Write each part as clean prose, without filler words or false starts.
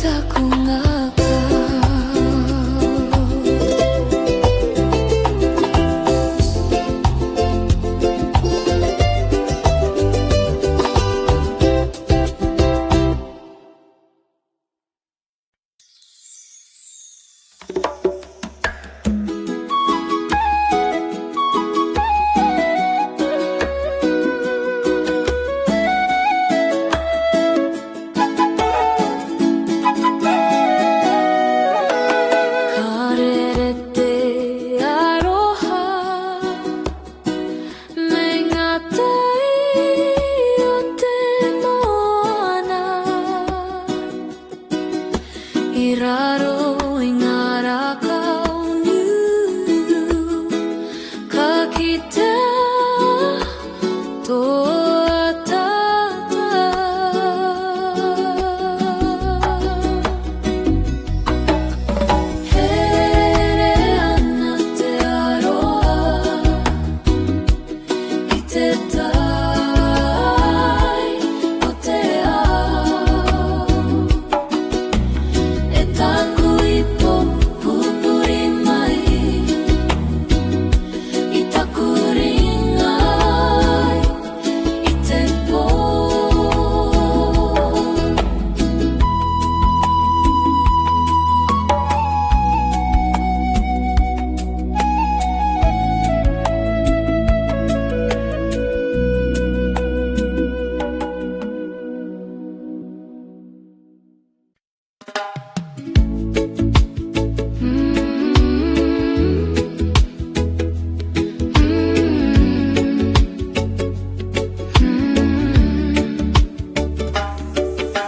taku ngākau. Ka rere te aroha me ngā tai o te moana i raro i ngā rākau niu ka kitea tō ataata. Here ana te aroha i te tai o te ao. E taku ipo pupuri mai i taku ringa i te pō.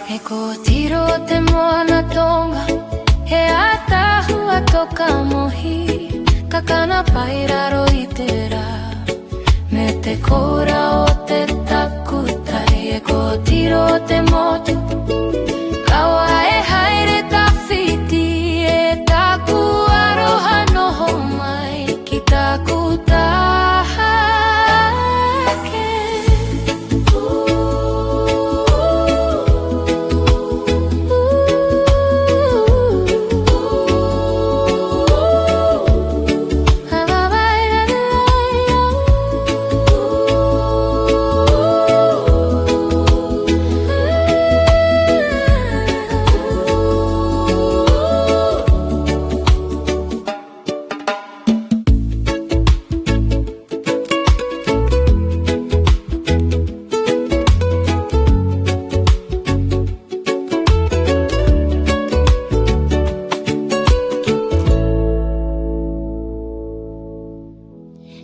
He kōtiro te moana tonga, he ātaahua tō kanohi, kakana pai raro i te rā, me te koura o te takutai. He kōtiro te motu, kaua e haere tawhiti, e taku aroha noho mai ki taku taha ake.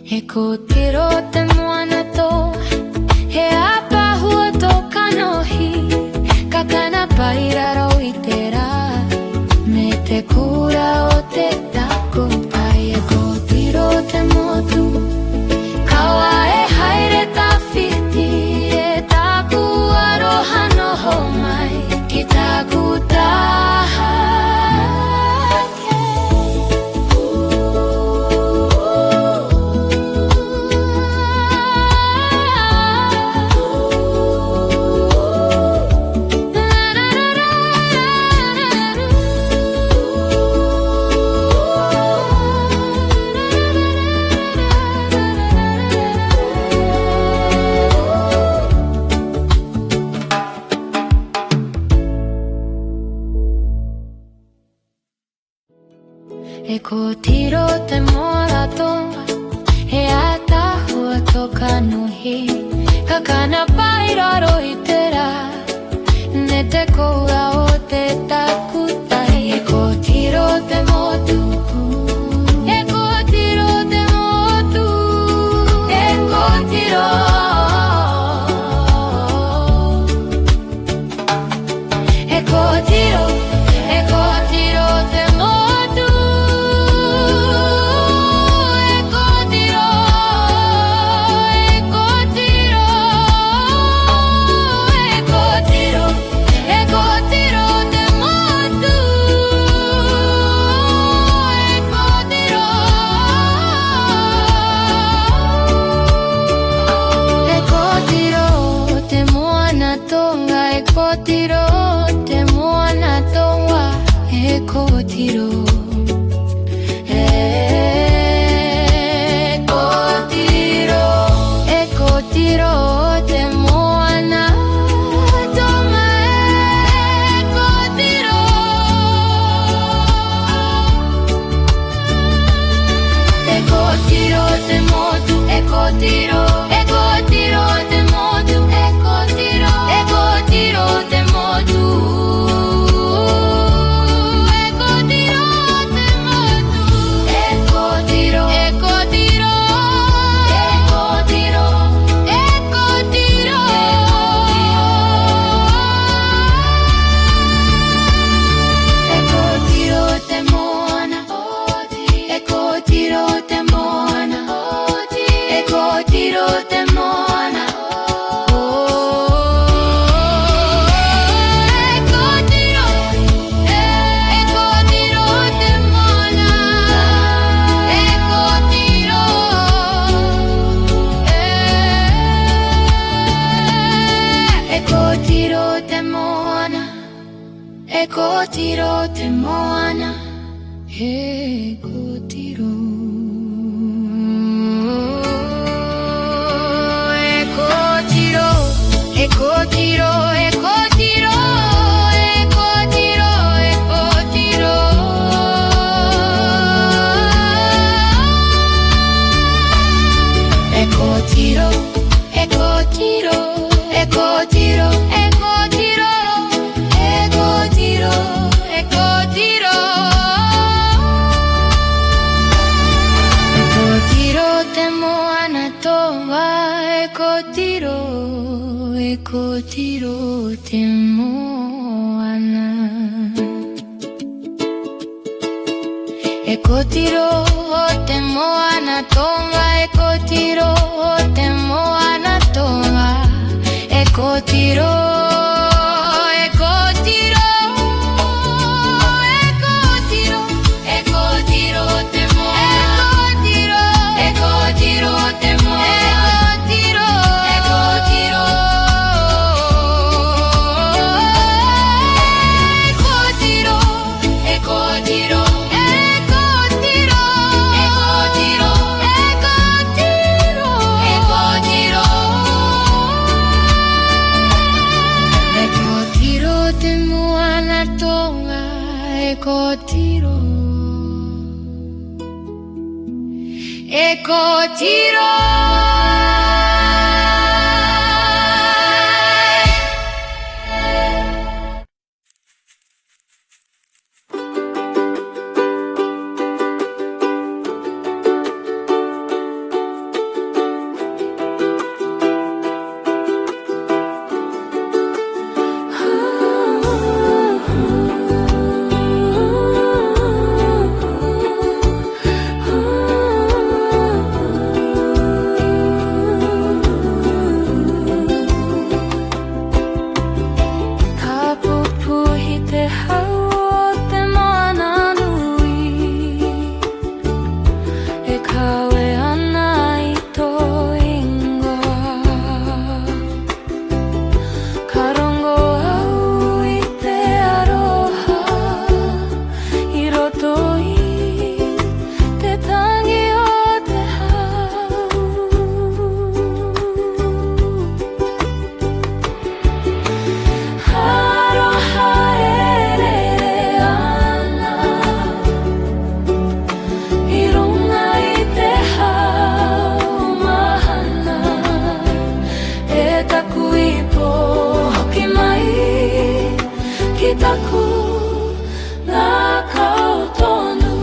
He kōtiro te moana tō, he āpahua tō kanohi, kakana pai raro i te rā, me te kura o te takutai. He kōtiro te motu, kaua e haere tawhiti, e taku aroha noho mai ki taku taha ake. He kōtiro te moana tonga, he ātaahua tō kanohi, kakana pai raro i te rā, me te koura o te takutai. He kōtiro te motu, he kōtiro te motu, he kōtiro. He kōtiro, he kōtiro te motu, he kōtiro, he kōtiro, he kōtiro, he kōtiro te motu, he kōtiro. He kōtiro te moana tonga, he kōtiro te moana tonga. tiro E kotiro E kotiro te moana Toma e kotiro E kotiro te motu E kotiro E kotiro te motu E kotiro E kotiro te motu E kotiro te motu E kotiro E kotiro E kotiro E kotiro E kotiro te moana E kotiro te moana E kotiro te moana E kotiro E kotiro te moana E kotiro E kotiro te moana E kotiro te moana E kotiro E kotiro E kotiro E kotiro E kotiro E kotiro E kotiro E kotiro E kotiro E kotiro E kotiro E kotiro E kotiro te moana toa E kotiro E kotiro te moana E kotiro te moana toa E kotiro te moana toa E kotiro E kotiro E kotiro E kotiro te moana E kotiro E kotiro te moana E kotiro E kotiro E kotiro E kotiro E kotiro E kotiro E kotiro E kotiro te moana toa E kotiro E kotiro Ka pupuhi te hau o te moana nui E kawe ana i tō ingoa Ka rongo au i te aroha I roto i te tangi o te hau Aroha e rere ana I runga i te hau mahana E taku ipo hoki mai Ki taku ngākau tonu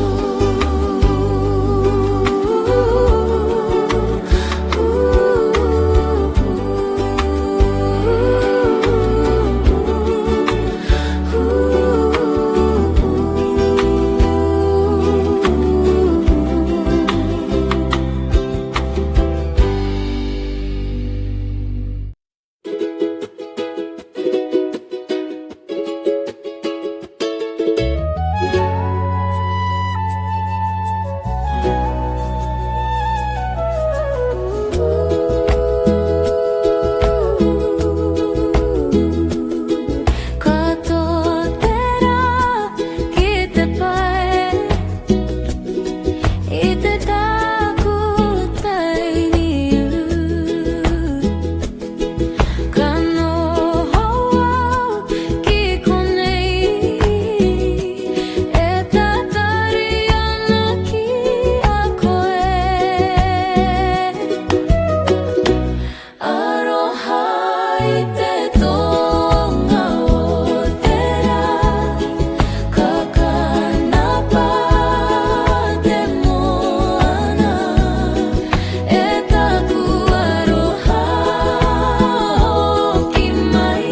i te tonga o te rā, ka kanapa te moana, e taku aroha hoki mai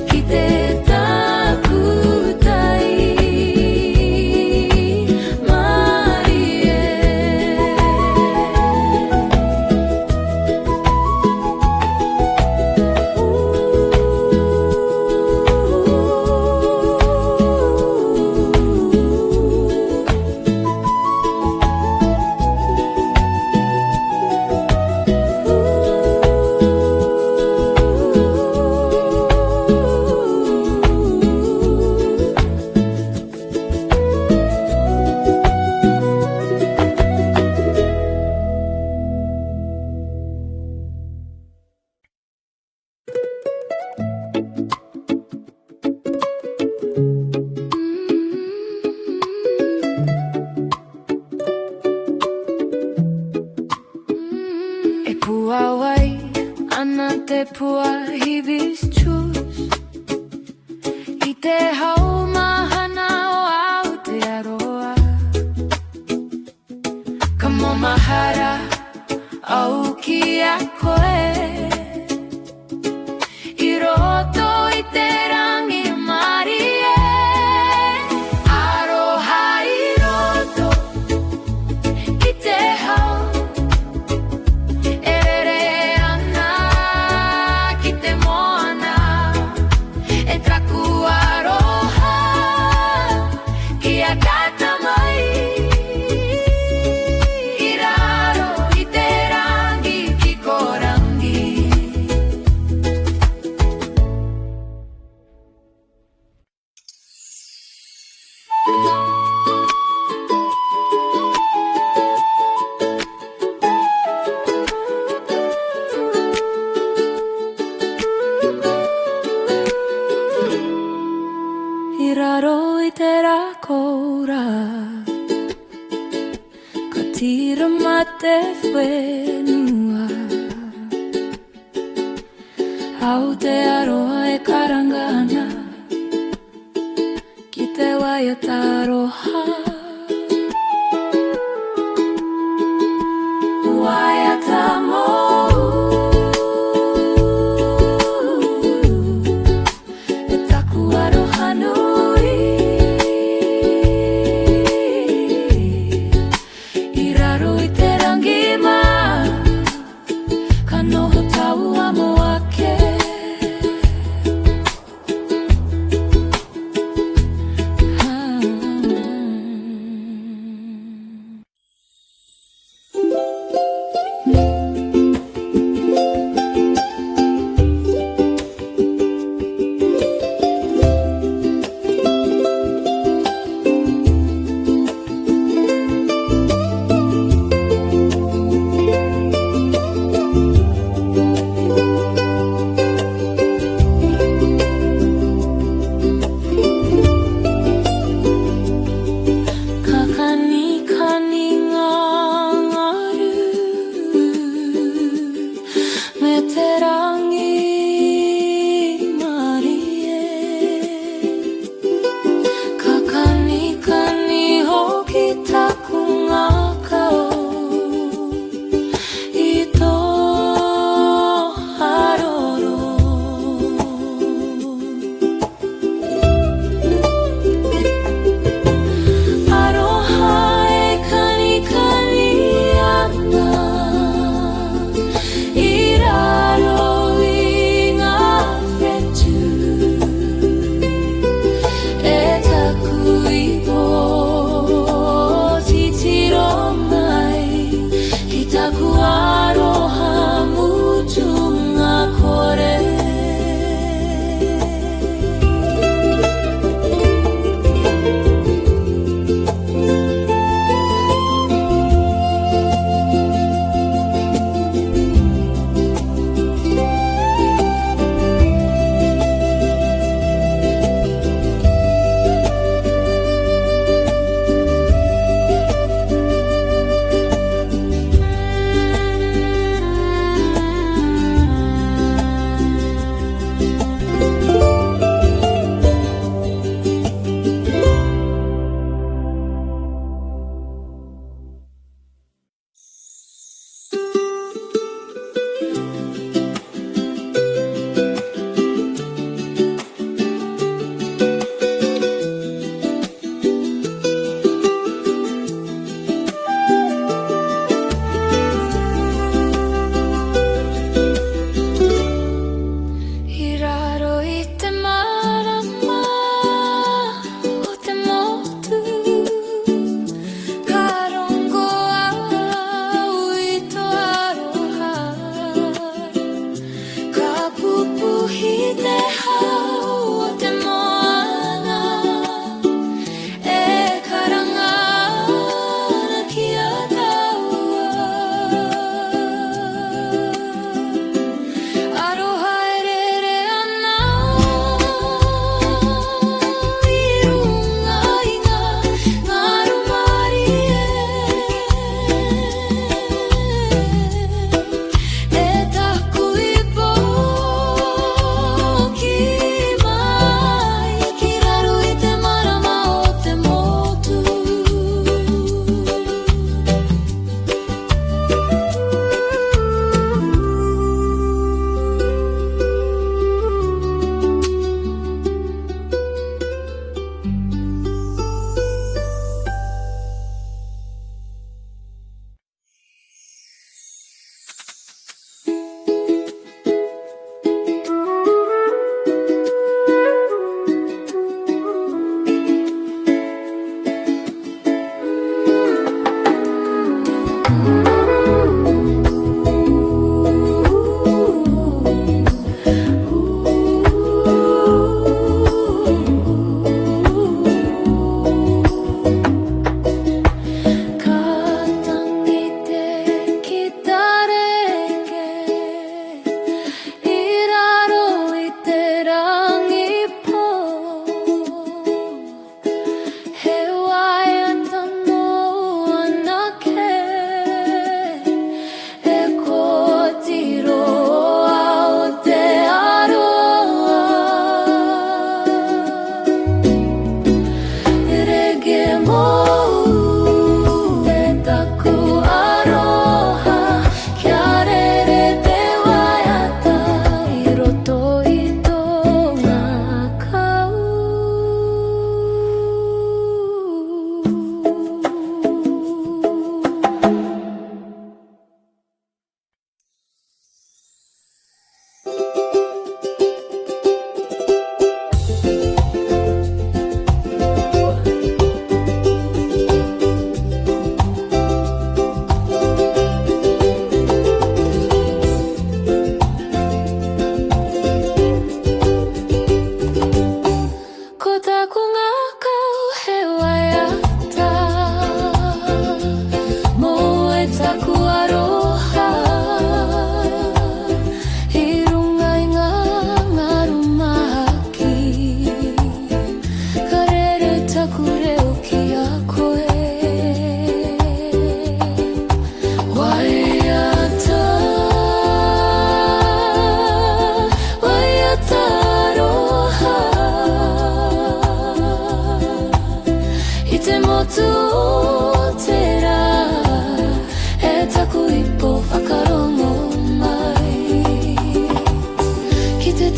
ki te takutai marie. E puāwai ana te pua hibiscus i te hau mahana o Aotearoa. Ka momahara au ki a koe i roto i te rangimarie. Aroha i roto ki te hau e rere ana ki te moana, e taku aroha kia tata mai i raro i te rangi ki korangi. I raro i te rākau rā, ka tīrama te whenua. Aotearoa e karanga ana ki te waiata aroha. Waiata mōu, e taku aroha nui. I raro i te rangima, ka noho taua mō ake. Ka kanikani ngā ngaru me te rangimarie. Ka kanikani hoki taku ngākau i tō haroro. Aroha e kanikani ana i raro i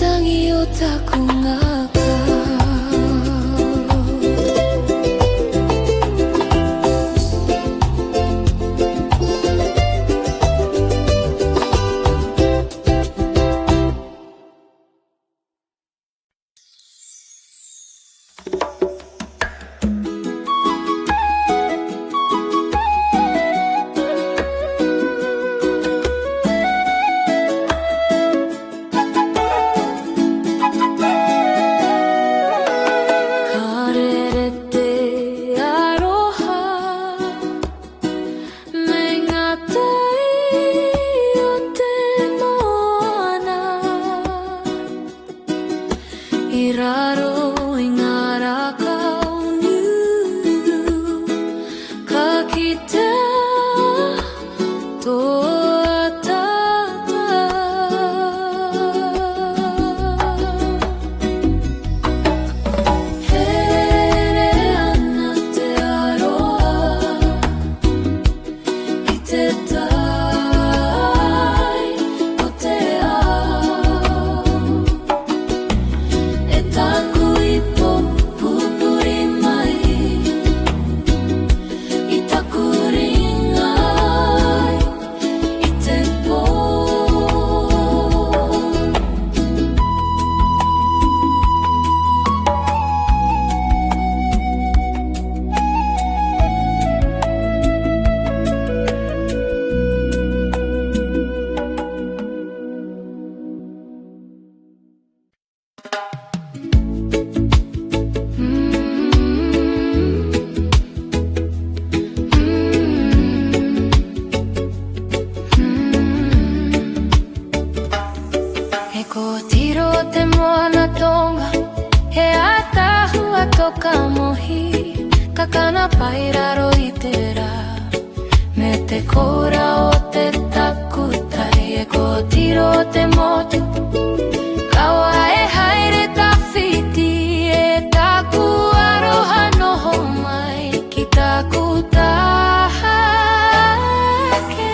tangi o taku ngākau. Ka rere te aroha me ngā tai o te moana i raro i ngā rākau niu ka kitea tō ataata. Here ana te aroha i te tai o te ao. E taku ipo pupuri mai i taku ringa i te pō. E kōtiro te moana tonga, he ātaahua tō kanohi, kakana pai raro i te rā, me te kōura o te takutai. E kōtiro te motu, kaua e haere tawhiti, e taku aroha noho mai ki taku taha ake.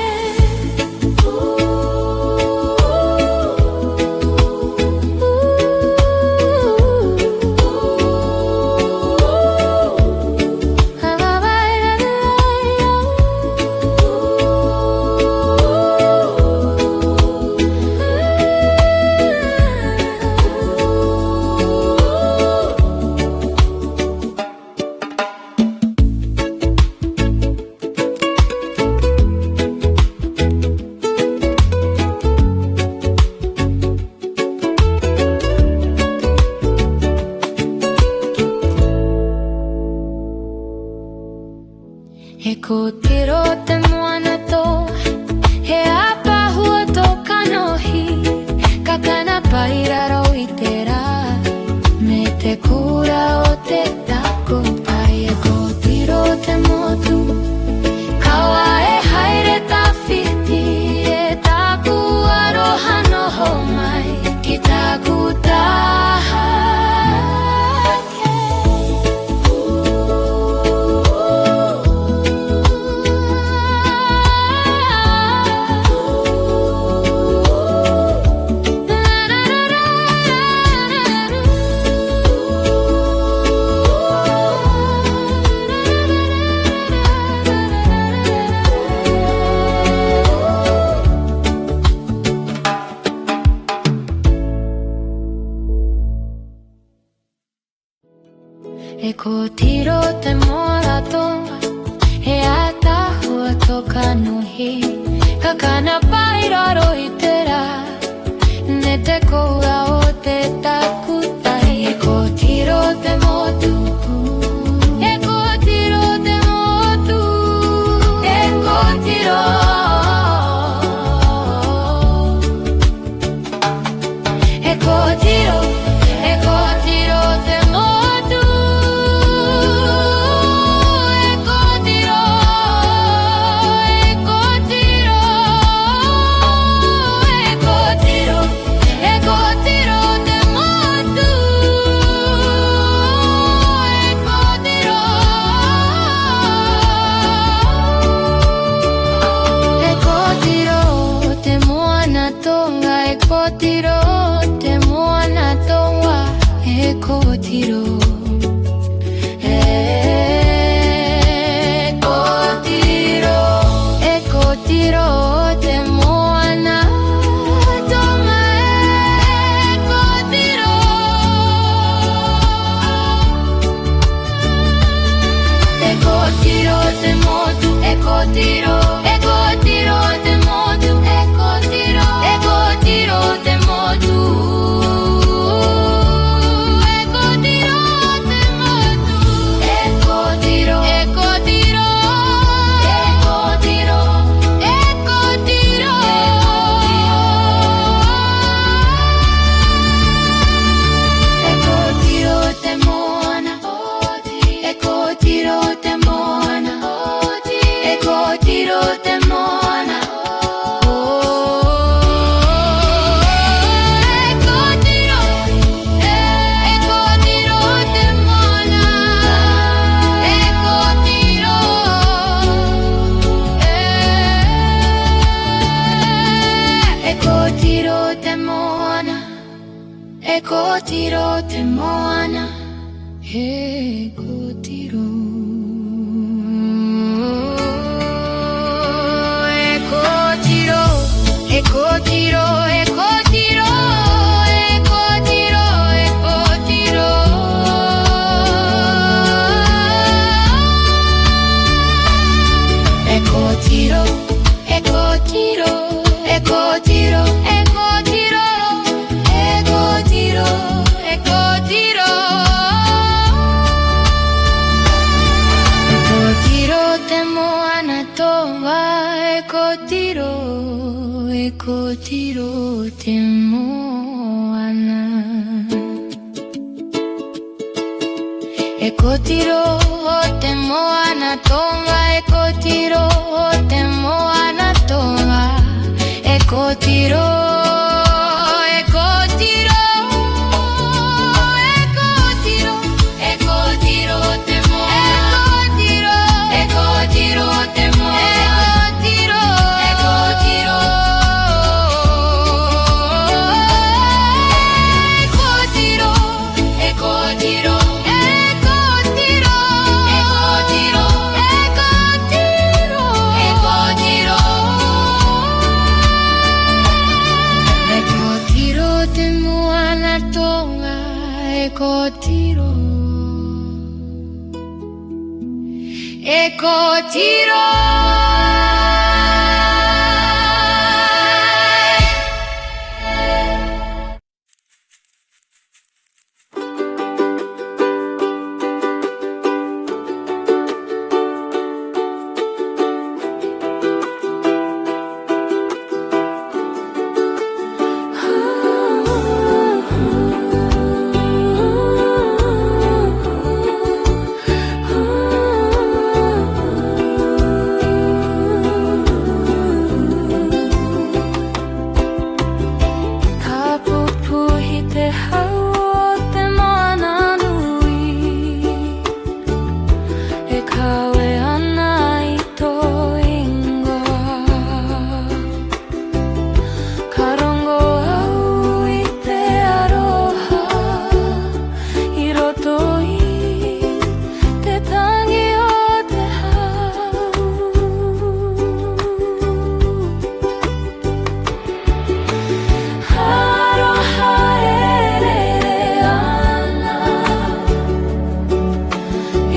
E kōtiro te moana tō, he āpahua tō kanohi, kakana pai raro i te rā, me te kura o te takutai. E kōtiro te motu, kaua e haere tawhiti, e taku aroha noho mai ki taku taha ake. E kōtiro te moana tonga, he ātaahua tō kanohi, kakana pai raro i te rā, me te kōura o te takutai. E kōtiro te motu, e kōtiro te motu, e kōtiro. E kōtiro, e kōtiro te motu, e kōtiro, e kōtiro, e kōtiro, e kōtiro te motu, e kōtiro. E kōtiro te moana tonga, e kōtiro te moana. e kōtiro E kōtiro E kōtiro te moana Toma e kōtiro E kōtiro te motu E kōtiro E kōtiro te motu E kōtiro E kōtiro te motu E kōtiro te motu E kōtiro E kōtiro E kōtiro E kōtiro E kōtiro te moana E kōtiro te moana E kōtiro te moana E kōtiro E kōtiro te moana E kōtiro E kōtiro te moana E kōtiro te moana E kōtiro E kōtiro E kōtiro E kōtiro E kōtiro E kōtiro E kōtiro E kōtiro E kōtiro E kōtiro E kōtiro E kōtiro E kōtiro te moana toa E kōtiro E kōtiro te moana E kōtiro te moana toa E kōtiro te moana toa E kōtiro E kōtiro E kōtiro E kōtiro te moana E kōtiro E kōtiro te moana E kōtiro E kōtiro E kōtiro E kōtiro E kōtiro E kōtiro E kōtiro E kōtiro te moana toa E kōtiro E kōtiro Ka pupuhi te hau o te moana nui E kawe ana i tō ingoa Ka rongo au i te aroha I roto i te tangi o te hau Aroha e rere ana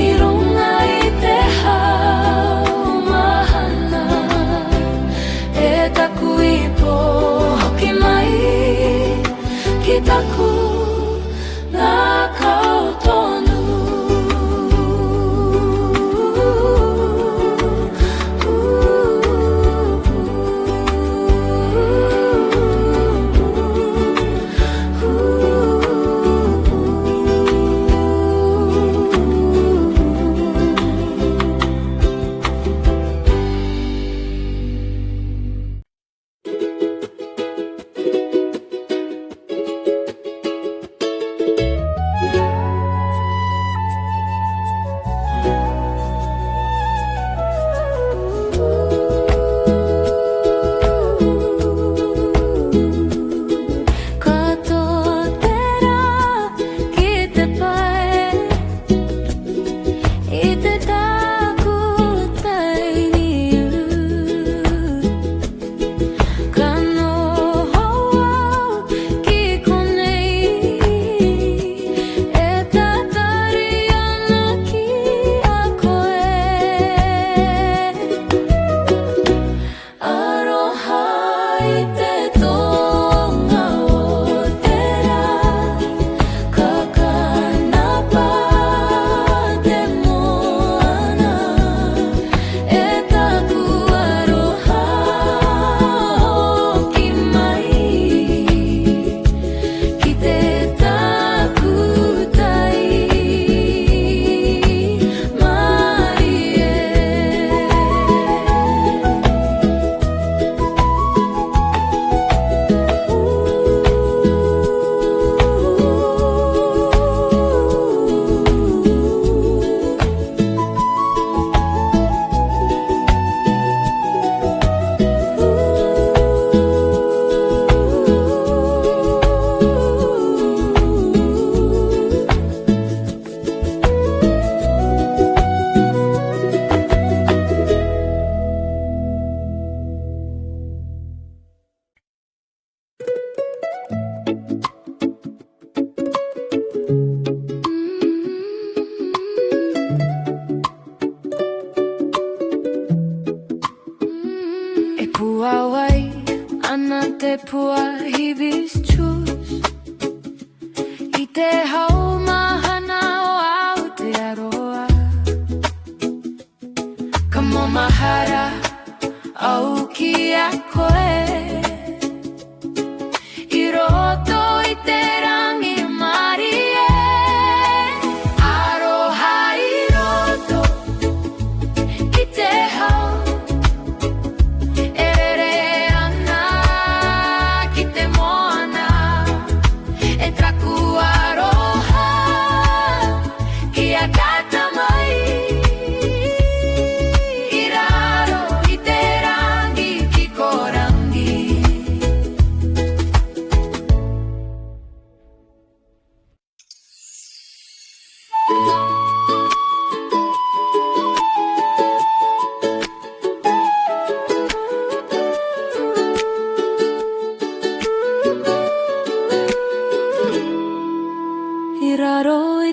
I runga i te hau mahana E taku ipo hoki mai Ki taku ngākau tonu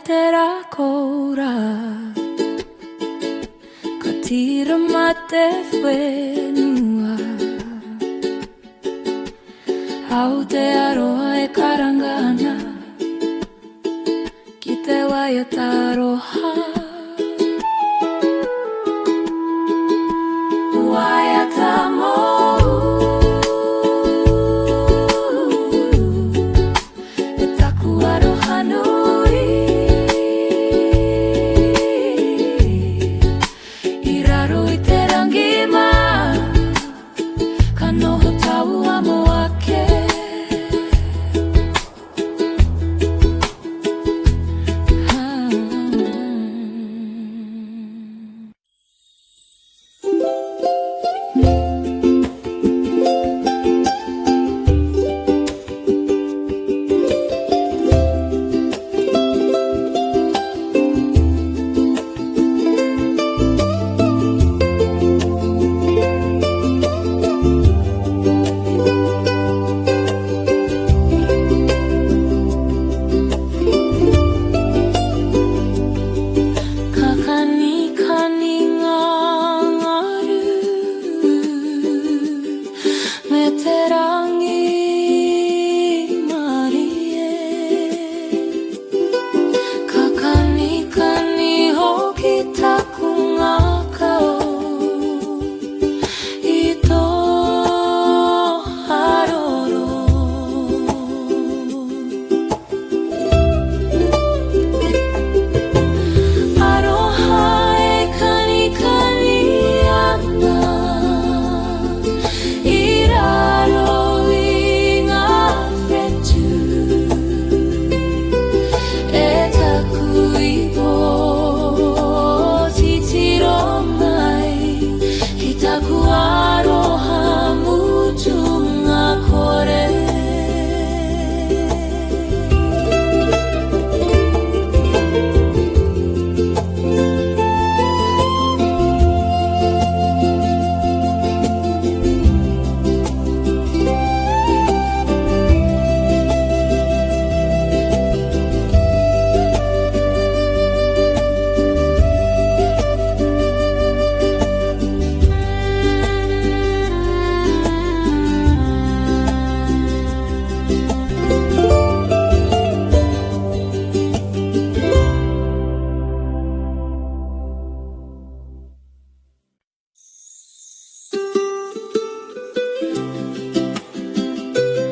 te rākau rā. Ka tīrama te whenua. Aotearoa e karanga.